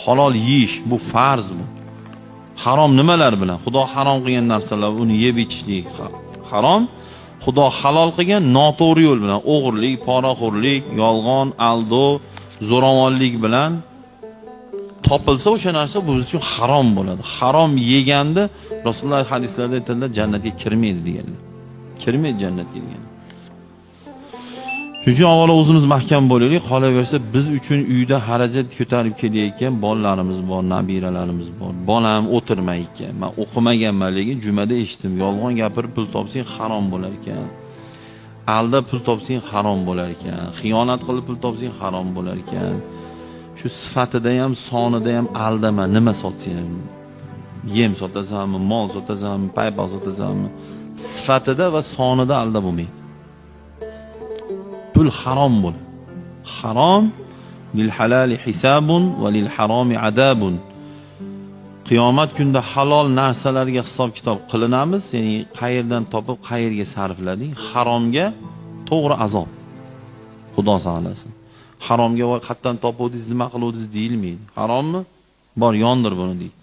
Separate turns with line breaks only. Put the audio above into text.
Halol yeyish bu farz bu. Harom nimalar bilan? Xudo harom qilgan narsalar, uni yeb ichishlik harom. Xudo halol qilgan noto'g'ri yo'l bilan, o'g'irlik, poraxo'rlik, yolg'on, aldov, zo'ravonlik bilan topilsa o'sha narsa bu biz uchun harom bo'ladi. Harom yeganda Rasululloh hadislarda aytadilar, jannatga kirmaydi deganlar. Kirmaydi jannatga degan. Shuning uchun avvalo o'zimiz mahkam bo'laylik, qolaversa biz uchun uyda xarajat ko'tarib kelayotgan bolalarimiz bor, nabiralarimiz bor. Bolam o'tirmay ekan. Men o'qimaganman, lekin jumada eshitdim. Yolg'on gapirib pul topsang harom bo'lar ekan. Aldab pul topsang harom bo'lar ekan. Xiyonat qilib pul topsang harom bo'lar ekan. Shu sifatida ham, sonida ham aldama, nima sotsang ham. Yem sotasanmi, mol sotasanmi, paypaq sotasanmi, sifatida va sonida aldab bo'lmaydi. Pul harom bo'ladi. Harom lil halali hisabun va lil haromi adabun. Qiyomat kunida halol narsalarga hisob kitob qilinamiz, ya'ni qayerdan topib qayerga sarflading, haromga to'g'ri azob. Xudo saqlasin. Haromga voy qayerdan topuvdingiz, nima qiluvdingiz deyilmaydi. Harommi? Bor, yondir buni deydi.